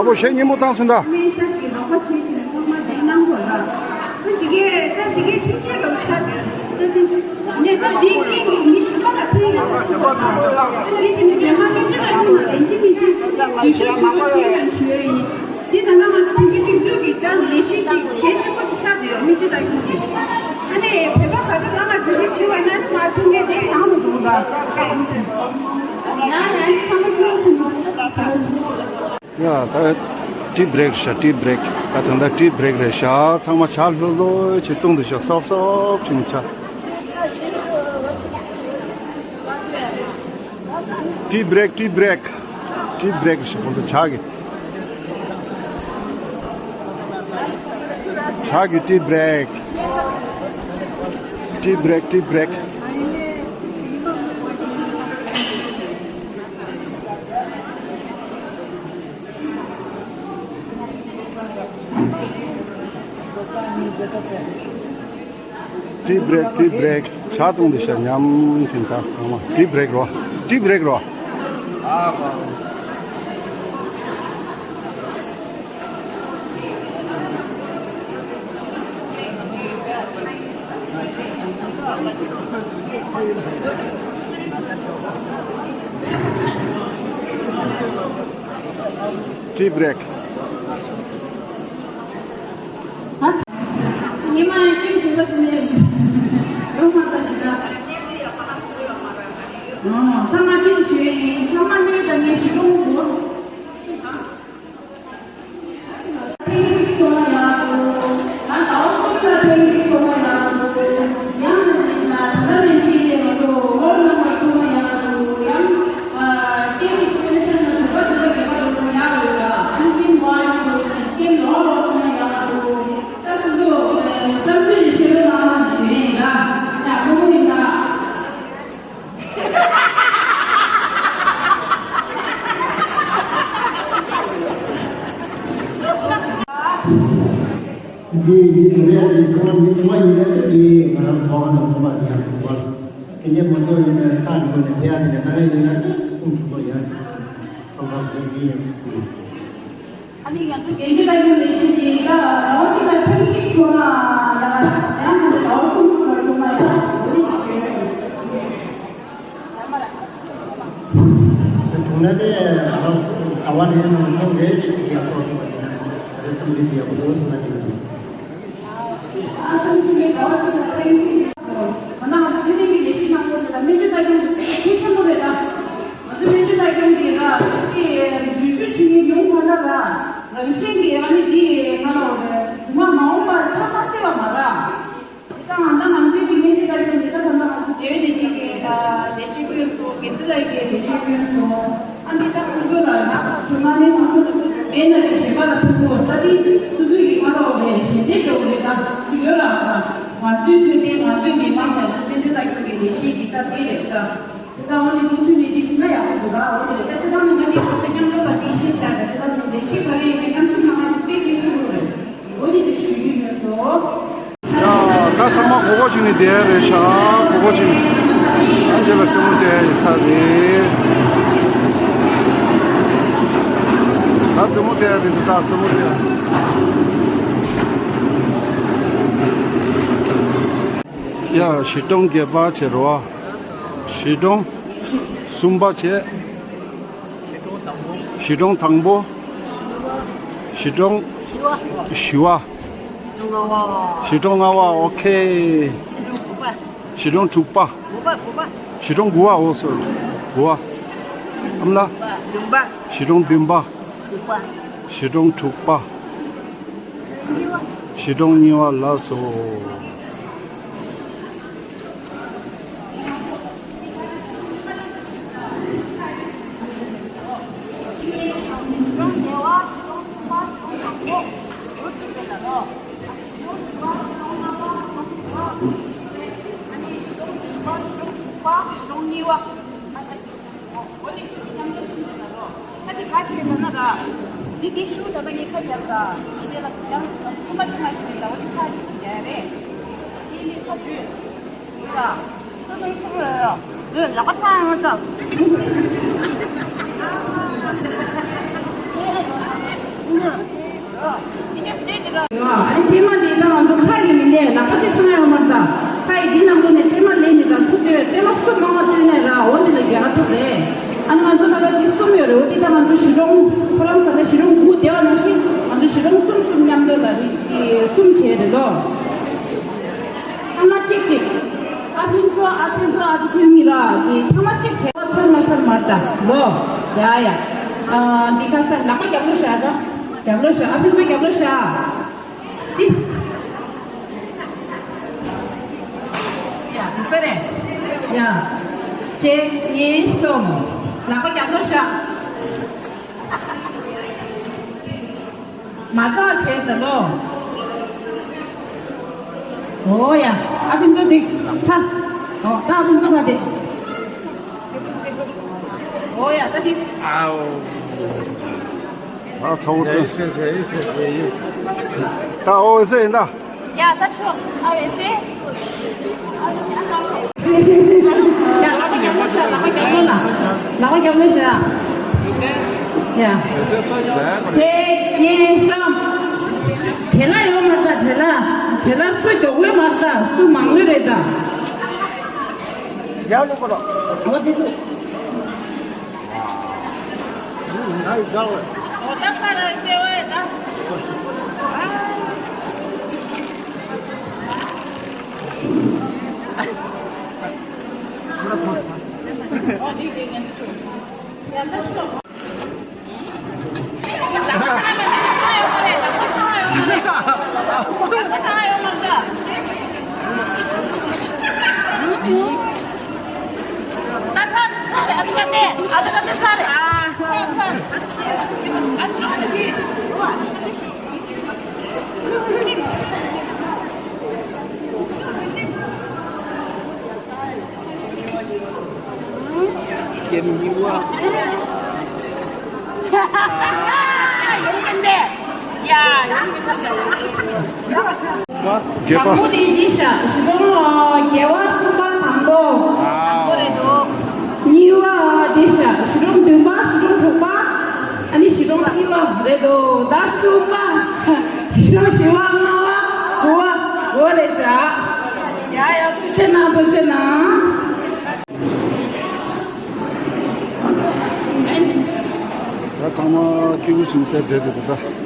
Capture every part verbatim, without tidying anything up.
ཨ་ཕོ་ཞེ་སྙན་པོ་བཏང་སོང་ད། སྨན་ཞབས་ཀྱི་རོགས་པ་བྱེད་བཞིན་ཚང་མ་འདི་གནང་དགོས་ལ། ཨ་འདི་གས་ད་འདི་གས་ཆུང་ཆུང་རོགས་ཆགས་འདུག་ཨ་འདི་ནས་ད་འདི་རྐྱེན་གྱིས་མི་གཞན་པ་ལ་ཕན་ཡོང་བ་དགོས་ལ། ཨ་འདི་བྱས་ནས་རྗེས་མ་སྨན་བཅོས་ལ་ཡོང་བ་ལེན་གྱི་མི་གཅིག་འཛུལ་ཞུ་རོགས་བྱེད་ལ་ཞུ་ཡ་ཡིན། འདི་ད་ལྟ་ང་ཚོ་བོད་མི་སྒྲིག་འཛུགས་ཀྱི་ད་ལས་གཞི་གཅིག་གལ་ཆེན་པོ་ཅིག་ཆགས་བསྡད་ཡོད། སྨན་བཅོས་ལྟ་སྐྱོང་གི། ཨ་ནི་བོད་པ་ག་ཚོད་ལ་ང་འཛུལ་ཞུགས་བྱས་པ་ན་ནི་ང་ཐུག་མཁན་དེ་བཟང་རུ་འགྲོ་གི་རེད། ཡ་ཡ་ནི་ཚང་མ་ཐུགས་རྗེ་ཆེ། ཡ་ད་ཊི་བྷི་རེག་ཤག་ཊི་བྷི་རེག་ད་ད་ལྟ་ཊི་བྷི་རེག་རེད་ཤག་ཚང་མ་ཇ་ལྷོད་ལྷོད་བྱས་བཏུང་བསྡད་ཤག་སོབ་སོབ་བྱས་ནས་ཇ། ཊི་བྷི་རེག་ཊི་བྷི་རེག་ཊི་བྷི་རེག་ཞིག་ཁོང་ཚོ་ཇ་གི། ཇ་གི་ཊི་བྷི་རེག་ཊི་བྷི་རེག་ཊི་བྷི་རེག་ཊི་བྷི་རེག་ཊི་བྷི་རེག་ཇ་བཏུང་བསྡད་ཤག་ཉམས་བཞིན་ད་ཚང་མ་ཊི་བྷི་རེག་རོ། ཊི་བྷི་རེག་རོ། ཊི་བྷི་རེག་ཉི་མ་ཡང་ཁྱིམ་ཞིག་ལ་ཐུག་ནས་རོ་མ་ལྟ་ཞིག་ལ། ཨོ་ཚང་མ་ཁྱིམ་ཞིག་ཡིན། ཚང་མ་གནས་དང་ངས་ཞིག་ལོངས་དགོས། འདི་ཡིན་རེད། འདི་ཚང་མ་མི་ཚང་མ་ཡིན་ན་འདི་ང་རང་ཐོག་ནས་ཐོག་མ་འདི་ཡང་ཐོག་པ། དེ་ནས་མ་གཏོགས་ཡིན་ན་ས་འགོ་ནས་ཕེ་ཡ་དེ་ནས་ང་རང་ཡིན་ན་ཁུངས་ཐུབ་པ་ཡང་ཐོག་པ་འདི་ཡིན། ཨ་ནི་ང་ཚོ་རྒན་གྱི་ལ་ཡོང་ལས་ཤིག་ཡིན་ད་རང་གི་ལ་ཐོན་གྱི་ཐོག་མ་ཡང་ཡང་ང་ཚོ་ལའོ་སུ་ཐོག་མ་ཐོག་མ་ཡང་འོ་ནི་ཞུ་ཡོད། དེ་བྱུང་ན་དེ་ང་རང་ག་བ་ནས་ནང་ཐོག་རེད་ཅེས་ཀྱི་ཡག་པོ་སོང་བ་དེ་རེད་བསམ་གྱི་ཡག་པོ་སོང་བ་དེ། ང་ཚོ་ཆུ་ནང་གི་ལས་གཞི་ནང་ཁོངས་ལ་སྨན་བཅོས་ལྟ་སྐྱོང་གི་གལ་ཆེན་པོ་རེད་ལ། ང་ཚོ་སྨན་བཅོས་ལྟ་སྐྱོང་གི་ར་དེ་འཛུལ་ཞུགས་བྱེད་མཁན་ཡོང་ཐུབ་ན་ར་རང་བཞིན་གྱིས་ཨ་ནི་དེ་ང་ལ་འོ་རེད་མ་མ་འོངས་པར་ཆ་མ་སྲིད་པ་མ་ར། དེ་དང་ང་ཚོ་ང་ཚོའི་གི་སྨན་བཅོས་ལྟ་སྐྱོང་འདི་ལྟ་བུ་ན་ང་ཚོ་འབྲེལ་ཡོད་ལས་བྱེད་ཀྱི་ལས་བྱེད་ཀུན་སོ་འགན་འཛིན་ལས་ཀྱི་ལས་བྱེད་ཀུན་སོ་ཨ་འདི་ལྟ་སོ་སོ་ལ་ཡང་ཁྱོད་མ་ནས་སོ་སོ་མེད་ན་རེ་ཞེས་པ་ལ་ཕུལ་དགོས་ལྟ་དེ་སོ་སོའི་གི་ང་ལ་འོ་རེ་ཞེ་འདྲེ་འགྲོ་གི་རེད་ད་ཅིག་ཡོད་ལ་ང་ཚོའི་འཕྲོད་བསྟེན་ང་ཚོའི་མི་མང་ལ་སྨན་བཅོས་ལྟ་སྐྱོང་གི་ལས་བྱེད་ཀྱི་སྟབས་བདེ་རེད་ད། བྱས་ཙང་འོ་ནི་དུས་ཚོད་ནས་འདི་ཕྱིན་ན་ཡག་པོ་འདུག་ར། འོ་དེ་རེད་ད། བྱས་ཙང་ནི་ང་འདི་ཁོ་ཚོ་མཉམ་འགྲོ་ལ་འདི་ཤེས་བྱ་རེད། བྱས་ཙང་ནི་ལས་གཞི་ག་རེ་ཡིན་ན་མཉམ་ཞུགས་གནང་ན་དཔེ་གལ་ཆེན་པོ་རེད། འོ་དེ་ཅིག་ཞུ་རྒྱུ་ཡོད་དོ། ཡ་ད་ཚང་མ་གོ་གོ་ཅིག་ནི་བསྡད་རེད་ཤག་གོ་གོ་ཅིག་ནི་ཨ་མཇལ་ལ་རྩེད་མོ་རྩེ་ཡ་ཡིན་ས་རེད། ད་རྩེད་མོ་རྩེ་ཡ་རེད་ཟེར། ད་རྩེད་མོ་རྩེ་ཡ། ཡ་བཞི་སྟོང་བརྒྱད་པ་བྱེད་རོགས། བཞི་སྟོང་གསུམ་པ་བྱས། བཞི་སྟོང་དང་པོ། བཞི་སྟོང་བཞི་པ། བཞི་སྟོང་ལྔ་པ། ཨོ་ཁེ། བཞི་སྟོང་དྲུག་པ། བཞི་སྟོང་དགུ་པ། འོ་སོ་དགུ་པ། ཨམ་ལ། བདུན་པ། བཞི་སྟོང་བདུན་པ། དྲུག་པ། བཞི་སྟོང་དྲུག་པ། གཉིས་པ། བཞི་སྟོང་གཉིས་པ་ལགས་སོ། འོ་དེ་ཚོ་མཉམ་དུ་ཟིན་ནས་ད་ལོ། ཁ་དེ་ག་བྱས་ཟེར་ན་ར། འདི་འདི་ཤུ་ད་ལྟ་ངས་ཁ་རྒྱབ་ས། འདི་དེ་ལ་ཡང་ཐུམ་པ་ཐུམ་པ་ཞིག་རེད་ད། འོ་དེ་ཁ་ཅིག་ཟིན་རྒྱག་ཡ་རེད། འདི་ནི་ཁ་བརྒྱུད། འདི་ལ། ད་ལྟ་ཤུ་རེད་ར། འདི་ལག་པ་ཚང་ཡང་ད། ལག་པ་གཅིག་འཆང་ཡོད་མ་རེད་ད། ཁ་ཡི་འདི་ནང་ལོགས་ནས་སྲན་མ་ལེན་ནས་ད་ཚུར་སྟོན་སྲན་མ་གསུམ་མང་བ་བཏོན་ནས་ར་འོ་འདི་ལ་རྒྱལ་ཁ་ཐོབ་རེད། ཨ་ནི་ང་ཚོ་ད་ལྟ་འདི་གསུམ་ཡོད་རེད། འོ་འདི་ད་ང་ཚོ་གཞིས་གྲོང་ཁོ་རང་ས་ཆ་གཞིས་གྲོང་དགུ་བསྡད་པ་ནང་བཞིན་ང་ཚོ་གཞིས་གྲོང་གསུམ་གསུམ་མཉམ་དུ་ལ་རིགས་ཀྱི་གསུམ་བྱས་རེད་ལོ། ཐ་མ་གཅིག་གཅིག་ཨ་ཕྲུག་ཚོ་ཨ་ཕྲུག་ཚོ་ཨ་ཕྲུག་ཚོ་གཉིས་ར་འདི་ཐ་མ་གཅིག་བྱས་པ་ཚར་མ་ཚར་མ་རེད་ད་ལོ། ཡ་ཡ། ཨ་འདི་ཁ་ས་ལག་པ་རྒྱབ་ལོགས་བཞག་ད། རྒྱབ་ལོགས་བཞག་ཨ་ཕྲུག་ཚོ་རྒྱབ་ལོགས་བཞག This. ཡ། དེ་ས་རེད། ཡ། གཅིག་གཉིས། གསུམ། ལག་པ་རྒྱབ་ལོགས་བཞག་མ་བཙག་བྱས་ད་ལོ། འོ་ཡ། ཨ་ཕྲུག་ཚོ་འདི་ཚ། འོ་ད་ཨ་ཕྲུག་ཚོ་མ་བསྡད། འོ་ཡ། ད་འདི། ཨའོ། ད་ཚ་བོ་ཡ། ཡིན་ཟེར་ཟེར་ཡིན་ཟེར་ཟེར་ཡིན། ད་འོ་ཟེར་ཡིན་ད། ཡ། ད་ཆོག་ཨ་ཡེ་ཟེར། ཡ། ལག་པ་རྒྱབ་ལོགས་བཞག་ལག་པ་རྒྱབ་ལོགས་ལ། ལག་པ་རྒྱབ་ལོགས་བཞག་ཡ། གཅིག་གཉིས་གསུམ། བྲེལ་བ་ཡོད་མ་རེད་ད། བྲེལ་བ། བྲེལ་བ་སུ་མགྱོགས་པོ་མ་རེད་ད། སུ་མང་ལོས་རེད་ད། ཡར་ལོག་གོ་རོགས། ད་དེ་ཚོ། ད་ཡི་ཟ་བས། འོ་ད་ས་ར་ཟེར་བས་ད། འོ་དེ་དེ་ངན་ཆུ། ཡ་ད་ཤོག་ཀེམ་གཉིས་པ། ཡོང་གི་འདུག་ཡ། ཡོང་གི་འདུག་བརྒྱད་པ། དང་པོ་དེ་ཡིན་ཤག་གཞིས་གྲོང་རྒྱལ་བ་གསུམ་པ་དང་པོ། དང་པོ་རེད་འདུག་གཉིས་པ་དེ་ཤག་གཞིས་གྲོང་བདུན་པ། གཞིས་གྲོང་དྲུག་པ། ཨ་ནི་གཞིས་གྲོང་བརྒྱད་པ་རེད་འདུག་ད་གསུམ་པ། གཞིས་གྲོང་བཞི་པ། ལྔ་པ། དགུ་པ། འོ་རེད་ཤག་ཡ་ཡ། ཐུགས་རྗེ་གནང་། ཐུགས་རྗེ་གནང་། ད་ཚང་མ་སྐྱིད་པོ་བྱུང་སྟེ་བསྡད་འདུག་ད། ཐུགས་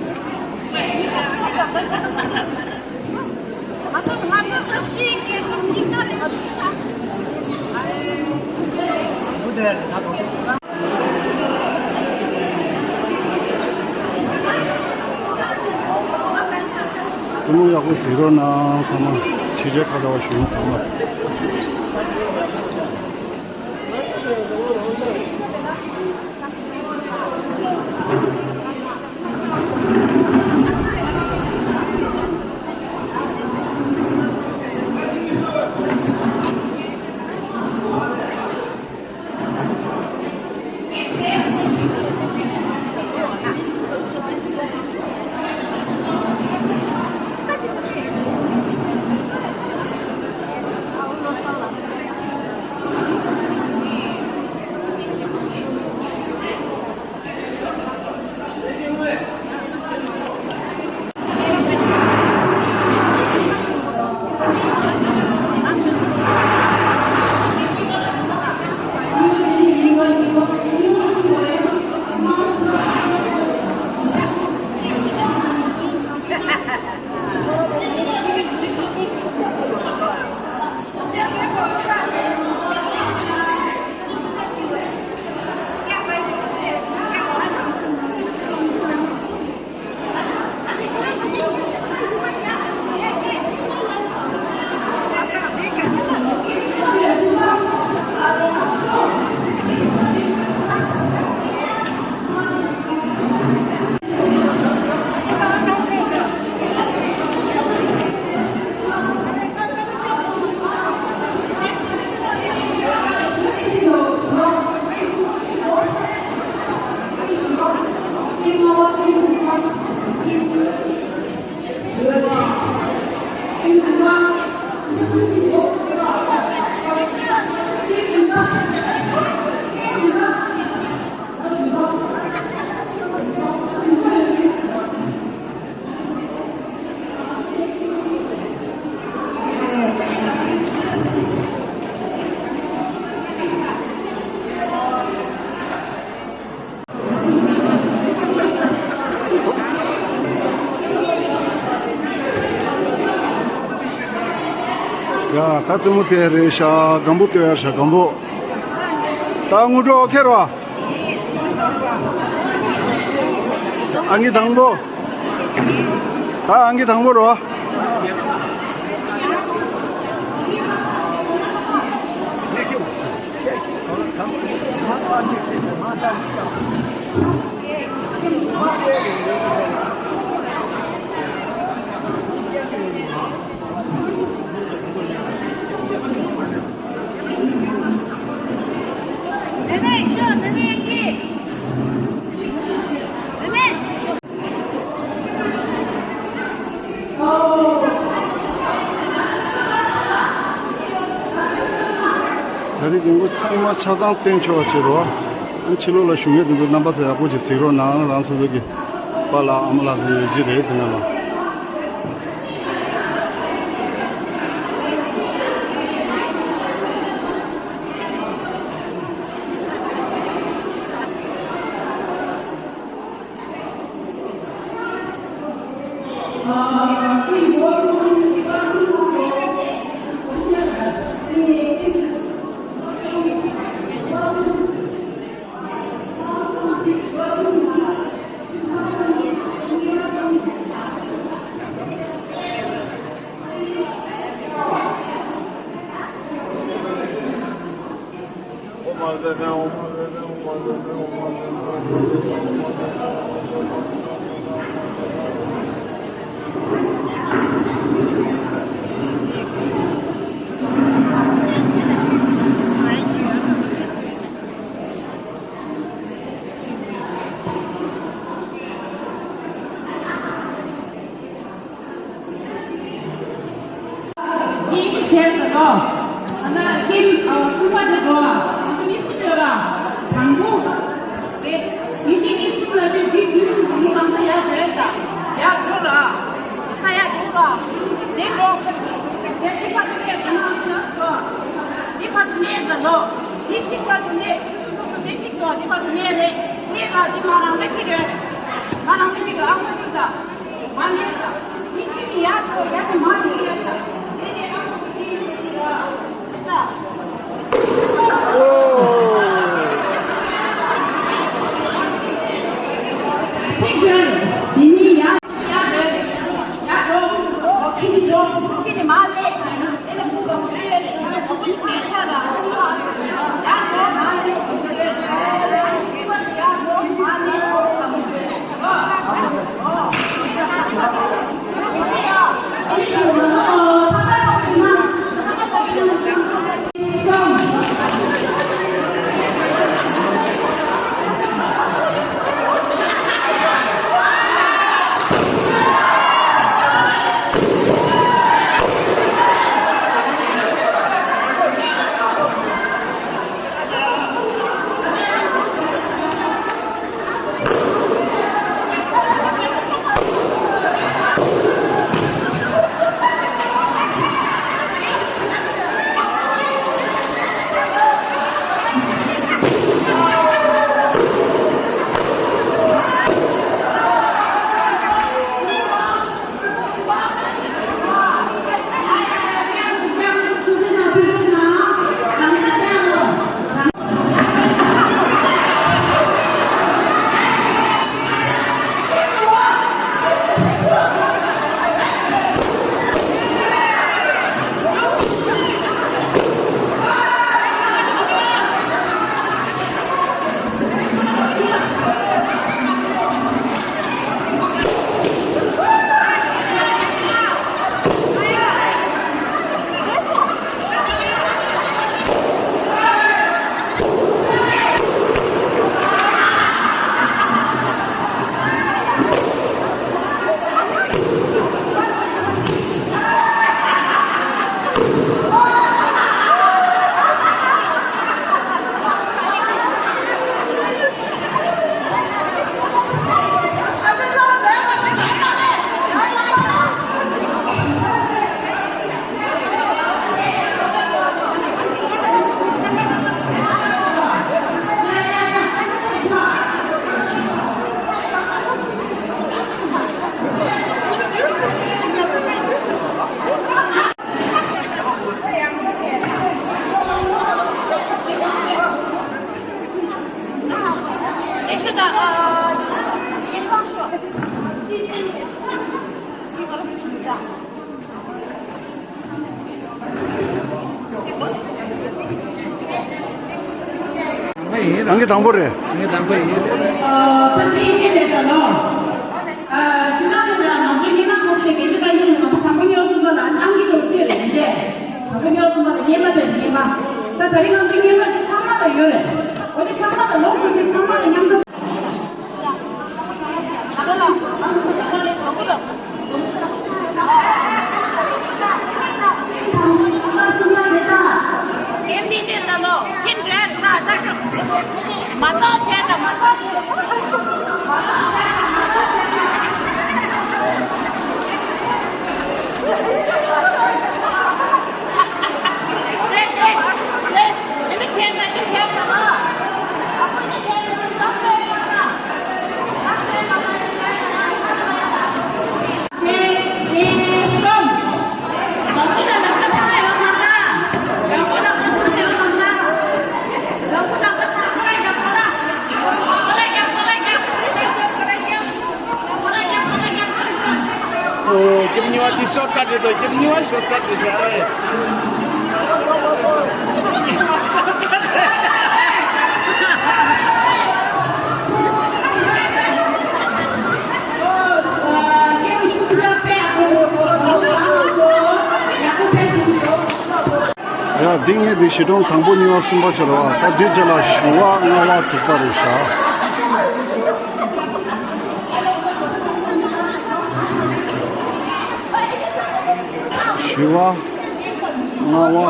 སྨོན་ཡག་པོ་གཟིགས་རོགས་གནང་། ཚང་མ་ཆོས་རྒྱལ་ཁ་བརྡ་བ་གཞོན་ཚང་མ། ཡ། ད་རྩེད་མོ་རྩེ་རེད་ཤག་སྒམ་པོ་སྟོན་ཡ་ཤག་སྒམ་པོ། ད་དངོས་གྲུབ་ཨོ་ཁེ་རོ། ཨང་ཀི་དང་པོ། ད་ཨང་ཀི་དང་པོ་རོ། ད་རེས་རྒན་གོག་ཚང་མ་ཆ་ཚང་བསྟན་ཆོག་པ་བྱེད་རོགས། ཨ་ཕྱི་ལོགས་ལ་བཞུགས་མཁན་དེ་ཚོ་རྣམ་པ་ཚོ་ཡག་པོ་ཅིག་གཟིགས་རོགས་གནང་། རང་སོ་སོ་གི་པཱ་ལགས་ཨ་མ་ལགས་དེ་ཡོད་ཀྱི་རེད་དེ་ནང་ལ། ཀྱི་ཆེད་དུ་ལོ། ཨ་ན་ཀིམ་ཨ་སུ་པ་དེ་འགྲོ་ཨ། ཨ་ནི་སུ་ཡོད་ར། དང་པོ། དེ་ཡིན་གྱི་ནི་སུ་ལ་དེ་དེ་དུས་སུ་ནི་གང་ས་ཡར་རེད་ད། ཡར་འགྲོ་ར། ས་ཡར་འགྲོ་ར། དེ་འགྲོ། དེ་དེ་ཕ་དུ་ནས་དུ་ན་ཡར་འགྲོ། དེ་ཕ་དུ་ནས་ད་ལོ། དེ་གཅིག་པ་དུ་ནས་སུ་སུ་དེ་གཅིག་འགྲོ། དེ་ཕ་དུ་ནས་རེད། དེ་ལ་དེ་མ་རང་མེད་ཀྱི་རེད། མ་རང་མེད་ཀྱི་རེད། ཨ་མ་ཀྱི་ད། རང་གི་དང་པོ་རེད། ངའི་དང་པོ་ཡིན། ཨ། ད་དེ་ཡིན་ནས་ད་ལོ། ཨ། ཅི་ལྟར་ལ་ང་ཚོ་ཉི་མ་ཁ་ཤས་ཀྱི་ཅི་ལྟར་ཡིན་ནས་ང་ཚོ་དང་པོ་ཉོ་གསུམ་པ་ལ་ཨང་ཀི་ལོ་ཅི་རེད་འདས། དང་པོ་ཉོ་གསུམ་པ་ལ་ཉི་མ་དེ་ཉི་མ། ད་ད་རིང་ང་ཚོ་ཉི་མ་དེ་ཚང་མ་ལ་ཡོད་རེད། འོ་དེ་ཚང་མ་ལ་ལོངས་སྤྱོད་དེ་ཚང་མ་ལ་མཉམ་དུ། ཨོ། ཀེམ་གཉིས་པ་དེ་ཤོར་ཀཊ་རེད་དོ། ཀེམ་གཉིས་པ་ཤོར་ཀཊ་རེད་ཤག་ཨེ། ཡ། འདི་ངས་འདི་བྱིས་སྒྲུང་དང་པོ་གཉིས་པ་གསུམ་པ་བྱས་རེད་བ། ད་འདི་རྗེས་ལ་བཞི་པ་ལྔ་པ་དྲུག་པ་རེད་ཤག་བཞི་པ། ལྔ་པ།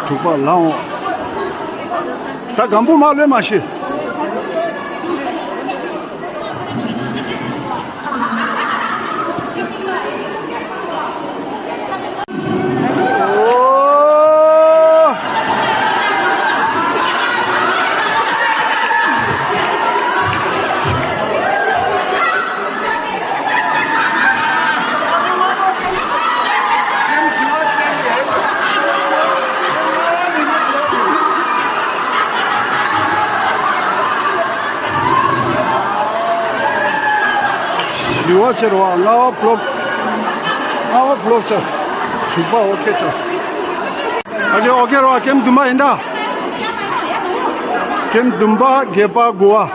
དྲུག་པ་ལའང་། ད་སྒམ་པོ་མ་ལོས་མ་ཤི། བཞི་པ་ཆེ་རུ་བ། ལྔ་པ་ཕློབ། ལྔ་པ་ཕློབ་ཆགས། དྲུག་པ་ཨོ་ཁེ་ཆགས། ཨ་ཅེ་ཨོ་ཁེ་རུ་བ། ཀེམ་བདུན་པ་ཡིན་ད། ཀེམ་བདུན་པ་བརྒྱད་པ་དགུ་པ།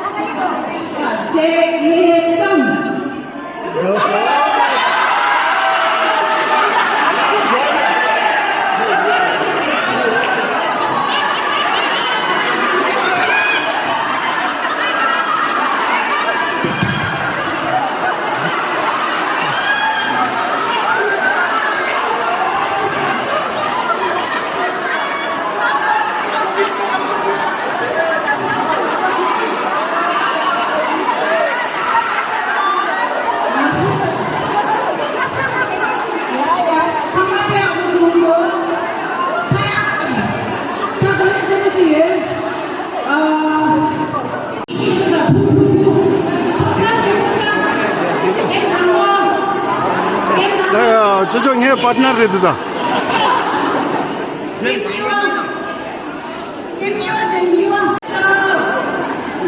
ད་ཡ། ཅོ་ཅོ་ངའི་པར་ཊི་ནར་རེད་འདི་ད།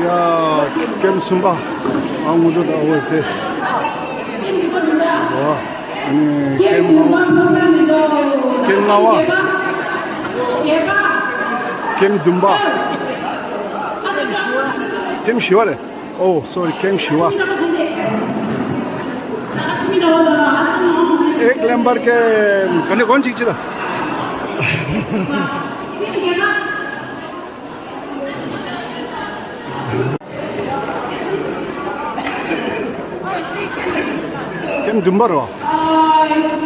ཡ། ཀེམ་གསུམ་པ། ཨ། ངོ་ཚོ་ད་འོ་ཟེ། ཨ་ནི་ཀེམ་ལྔ་པ། ཀེམ་ལྔ་པ། ཀེམ་བདུན་པ། ཀེམ་བཞི་པ་རེད། ཨོ་སོ་རི། ཀེམ་བཞི་པ། ཨེག་ལེམ་བར་ཀེམ། ག་ནས་གོན་ཅིག་ཅི་ད། ཀེམ་བདུན་པ་རེད་བ། ཀེམ་བདུན་པ།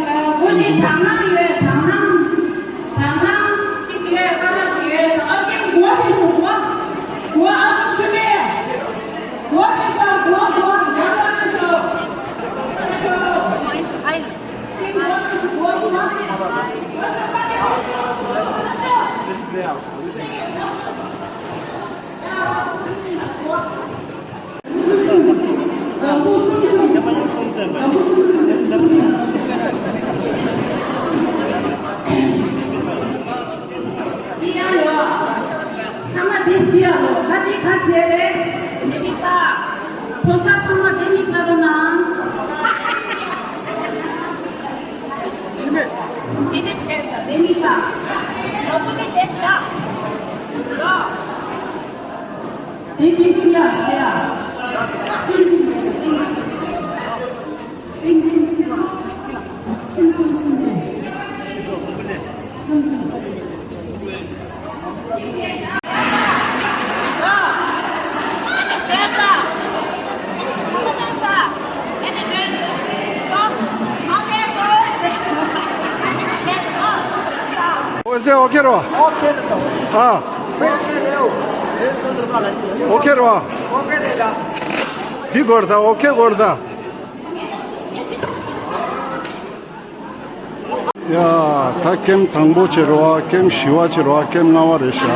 ཟེར་ཨོ་ཁེ་རོ། ཨ། ཨོ་ཁེ་རོ། འདི་སྐོར་ད་ཨོ་ཁེ་སྐོར་ད། ཡ། ད་ཀེམ་དང་པོ་བྱེད་རོགས། ཀེམ་བཞི་བ་བྱེད་རོགས། ཀེམ་ལྔ་བ་རེད་ཤག་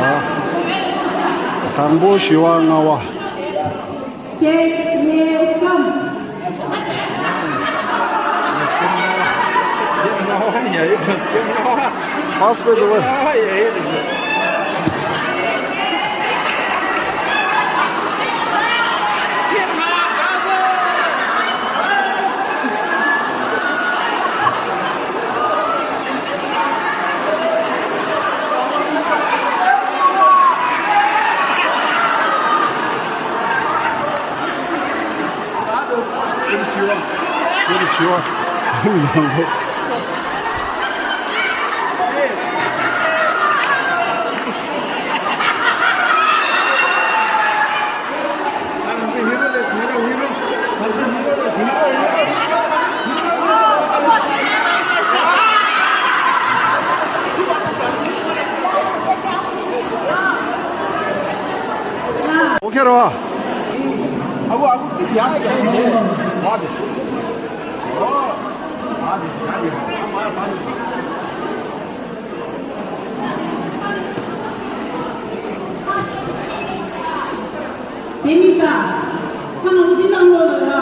དང་པོ་བཞི་བ་ལྔ་བ། Pass by the way. ཨོ་ཁེ་རོ། དེ་ནི་ས། ཁ་ནང་འདི་ནང་ལོགས་ལ་ར།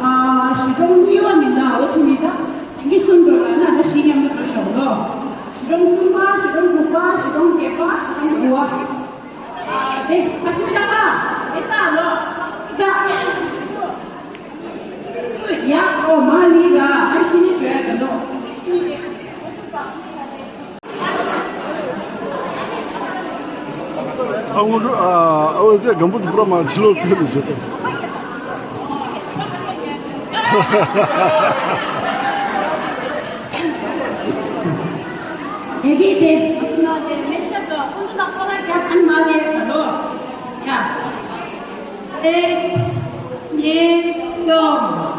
ཨ། གཞིས་གྲོང་གཉིས་པ་མིན་ན་འོ་ཆུ་མི་ད། དེང་གི་གསུམ་འགྲོ་ལ་ན་ད་གཞིས་མཉམ་དུ་འགྲོ་ཤོག་ལོ། གཞིས་གྲོང་གསུམ་པ། གཞིས་གྲོང་དྲུག་པ། གཞིས་གྲོང་བརྒྱད་པ། གཞིས་གྲོང་དགུ་པ། ཨ། དེ་ཨ་ཆུ་མི་ད་པ། དེ་ད་ལོ། ད། ཡ། ཨོ་མ་ལི་ར། ཨ་ཤི་ནི་བོད་ད་ལོ། ཨ་ངོ་ཨ་ཨོ་ཟེ་གམ་བུ་དུ་པུ་ར་མ་ཆི་ལོ་ཕེ་ལུ་ཟེ། ཡ་གི་དེ་ཨ་ཁུ་ན་དེ་མེ་ཤ་དོ་ཁོང་ཚོ་ན་ཁོ་ར་རྒྱབ་ཨན་མ་དེ་ད་ལོ། ཡ། དེ་ཉེ་སོང་།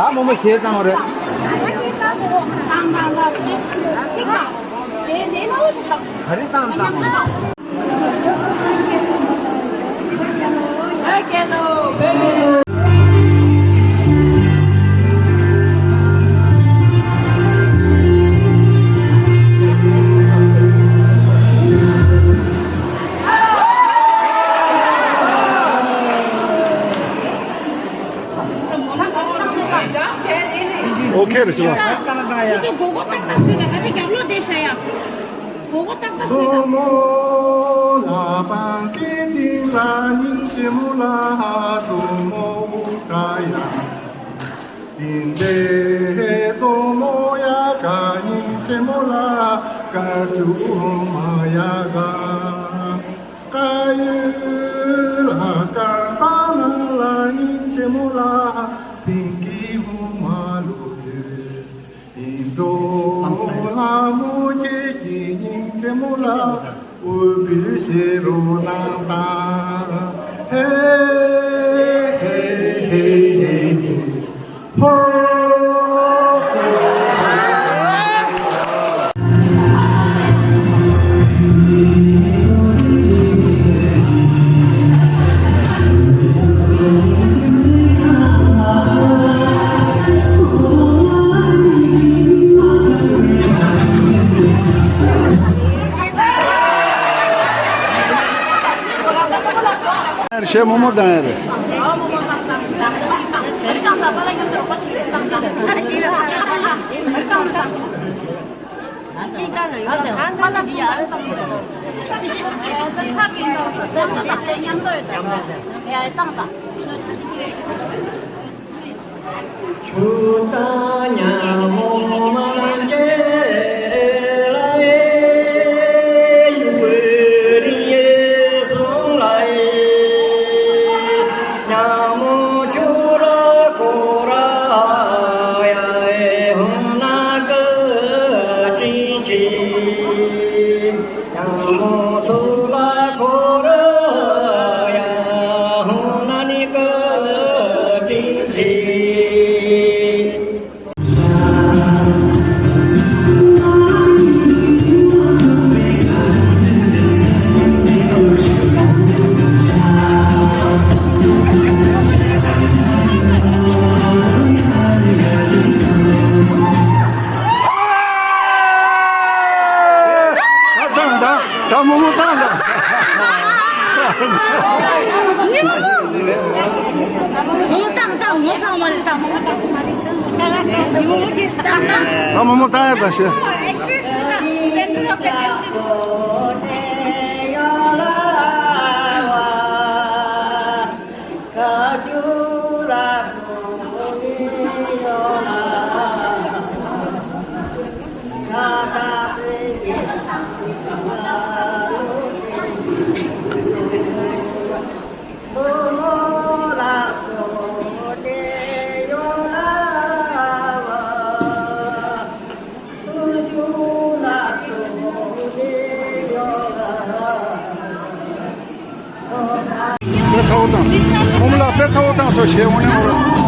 ཨ་མོ་མོ་ཞེས་བཏང་བ་རེད། ག་རེ་བཏང་བཏང་མོ་མོ། ཨོ་ཁེ་རེད་ཤི་བ། སྒོ་སྒོ་ཏག་ཏག་ཟེར་ད་ག་ཅིག་རྒྱབ་ལོག་བསྡད་ཤ་ཡ། སྒོ་སྒོ་ཏག་ཏག་ཟེར་ད། སོ་མོ་ལ་པང་ཁའི་སྟེང་ལ་སྙིང་རྗེ་མོ་ལ་སོ་མོ་ཀ་ཡ། དེ་འདྲའི་སོ་མོ་ཡ་ག་སྙིང་རྗེ་མོ་ལ་དཀར་ཆུ་མ་ཡ་ག། ཀ་ཡུ་ལ་དཀར་ས་ན་ལ་སྙིང་རྗེ་མོ་ལ་སེང་གེ་འོ་མ་ལོ་དུ། དེ་འགྲོ་ལ་མོ་ཁྱེད་ཀྱི་སྙིང་རྗེ་མོ་ལ་འོ་བུ་ཤེ་རོ་ནང་དང་། ཧེ་ཧེ་ཧེ་ཧེ་ཧོ། ཞེ་མོ་མོ་བཏང་ཡ་རེད། ད་མོ་མོ་བཏང་དང་། མོ་མོ་བཏང་དང་། ངོ་ཚ་བ་མ་རེད། ད་མོ་མོ་བཏང་། མོ་མོ་སྐྱེས་བཏང་དང་། ད་མོ་མོ་བཏང་ཡ་དང་ཤེས། Actress རེད་ད། Center of attention། དཔེ་ཚ་བོ་དང་། མོ་མོ་ལགས་དཔེ་ཚ་བོ་བཏང་སོང་ཞེས་འོང་ཡང་འོང་།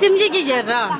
སེམས་ཅན་གྱི་རྒྱལ་ར།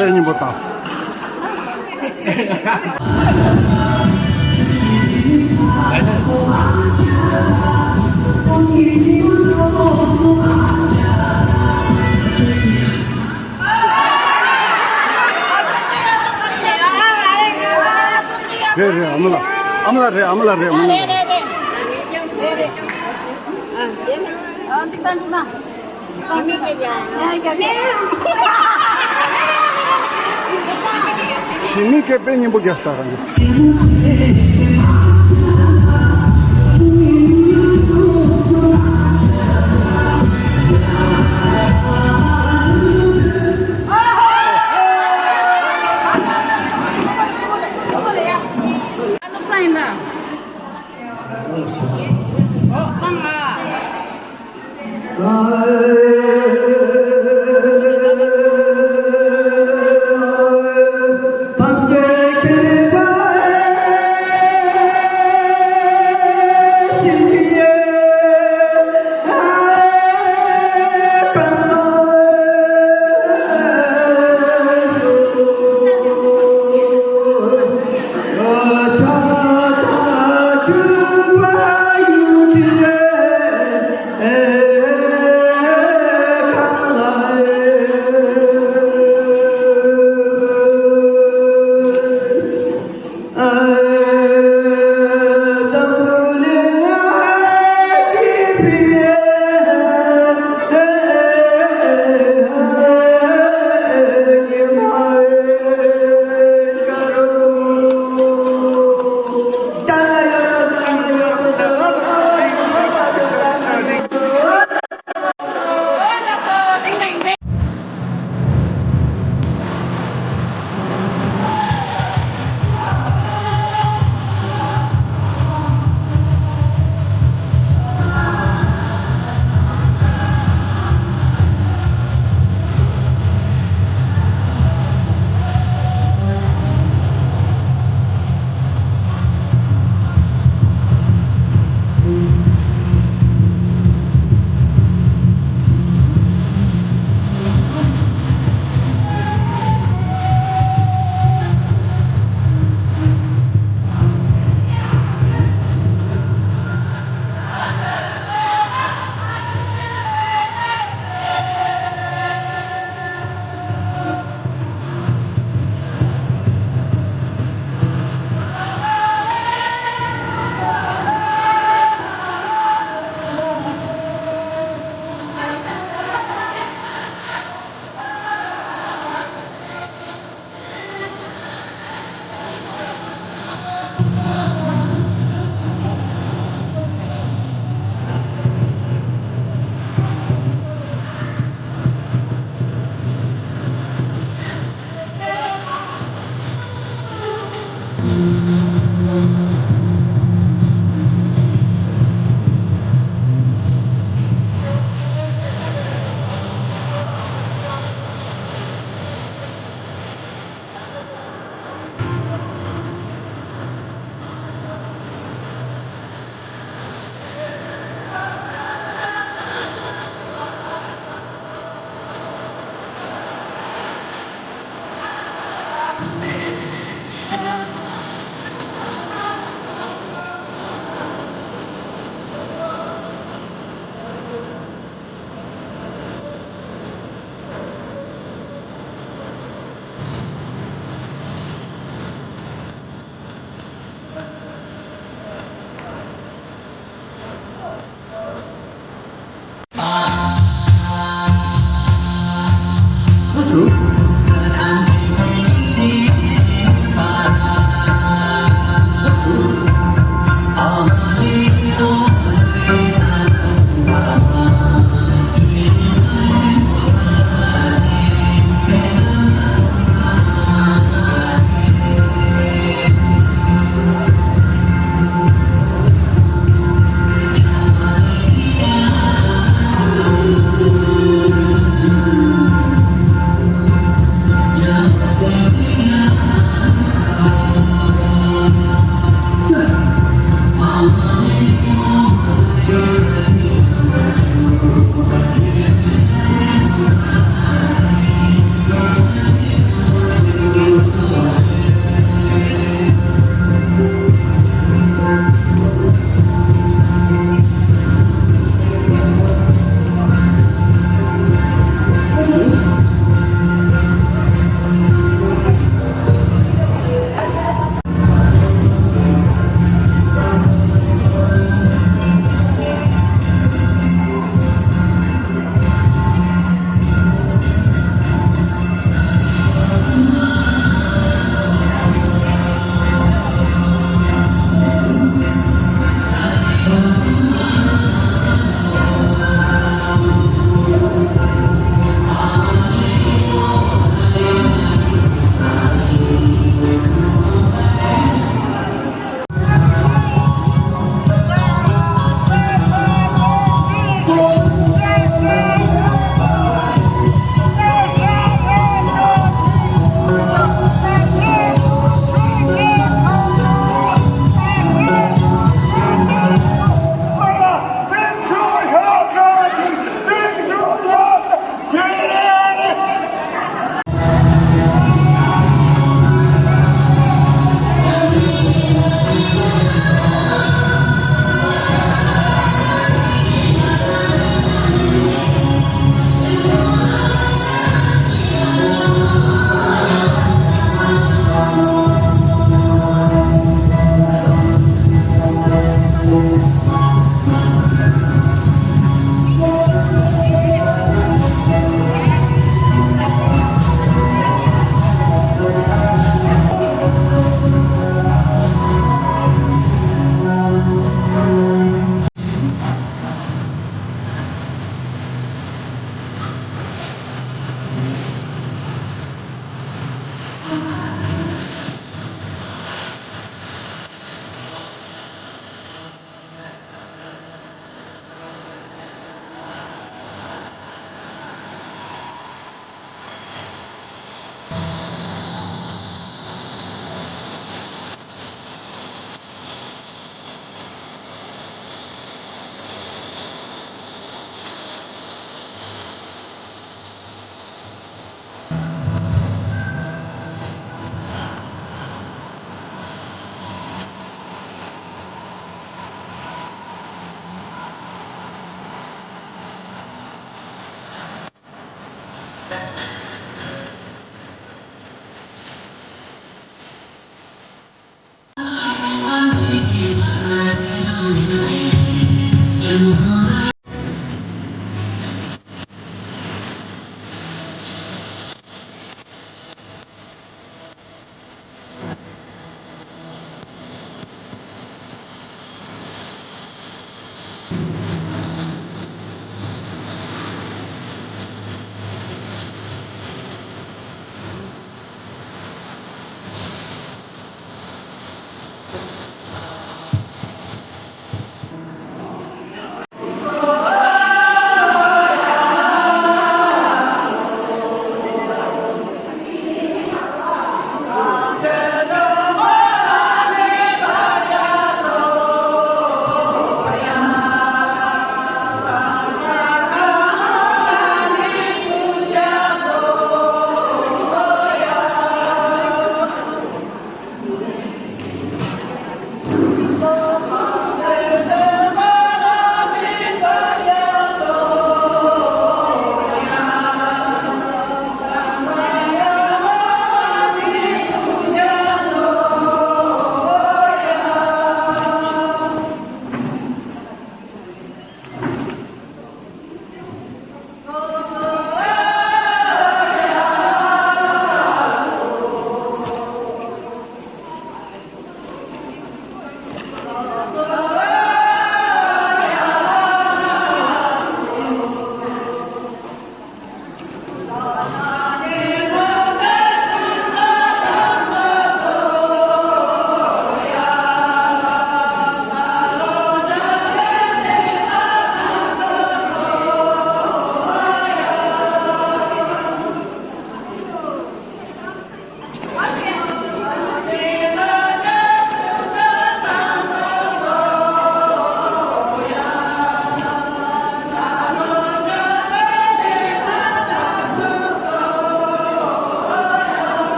དཔེ་སྙིང་པོ་དང་། རེད་རེད། ཨ་མ་ལགས། ཨ་མ་ལགས་རེད། ཨ་མ་ལགས་རེད། ཨ་མ་ལགས་རེད། ཞི་མི་སྐད་དཔེ་སྙན་པོ་རྒྱག་སྟངས་རང་གི།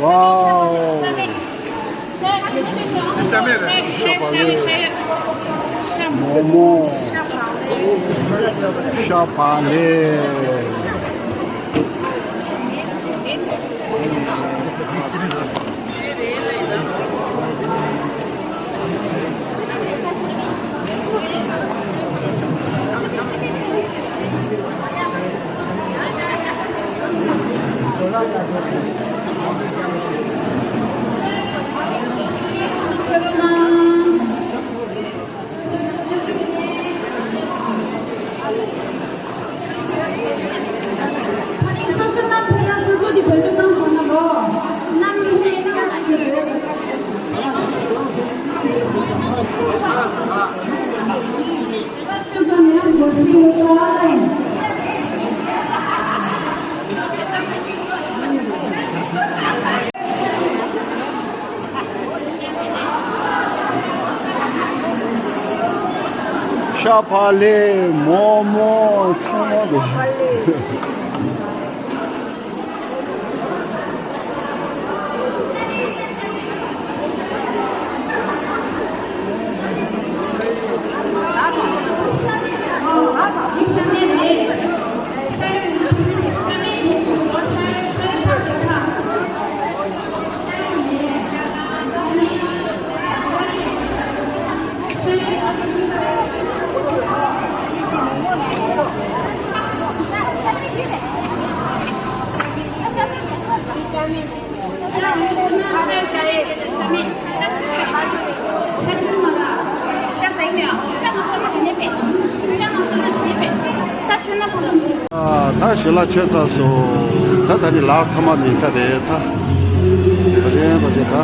ཝའོ། ཤ་བག་ལེབ། མོག་མོག། ཤ་བག་ལེབ། ཤ་བག་ལེབ། མོག་མོག་ཚང་མ་འདུག། ད་ཞལ་ལག་མཆོད་ཚར་སོང་། ད་ད་ནི་ལཱསི་ཐ་མ་ཡིན་ས་རེད་ད། བ་ཅན་བ་ཅན་ད་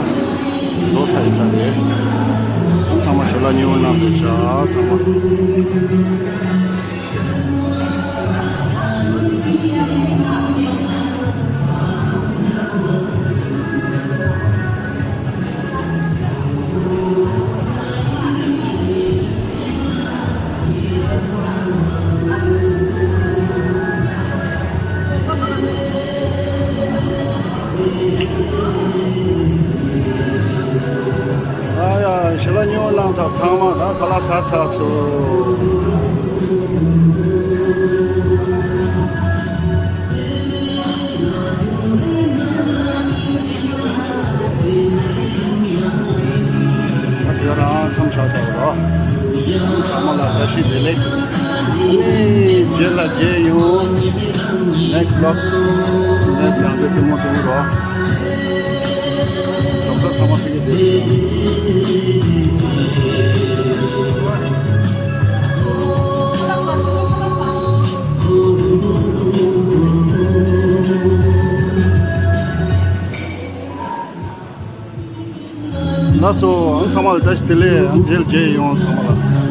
རྫོགས་ཚར་ཡིན་ས་རེད། ཚང་མ་ཞལ་ལག་མཉེས་པོ་གནང་འདུག་ཤག་ཚང་མ། ཨ་ཡ། ཞལ་ལག་མཉེས་པོ་གནང་ཚར། ཚང་མ་ད་ཁ་ལག་ཟ་ཚར་སོང་། ད་དེ་རང་མཚམས་བཞག་བཞག་རོགས། ཚང་མ་ལ་བཀྲ་ཤིས་བདེ་ལེགས། ཨ་ནི་རྗེས་ལ་མཇལ་ཡོང་། Next vlog soon. Next vlog. ལྟད་མོ་སྟོན་གྱི་རོགས། གྲོགས་པོ་ཚང་མ་ཕ་གི་དེ། ལགས་སོ། ཨང་ཚང་མ་ལ་བཀྲ་ཤིས་བདེ་ལེགས། ཨང་རྗེས་ལ་མཇལ་ཡོང་། ཚང་མ་ལ།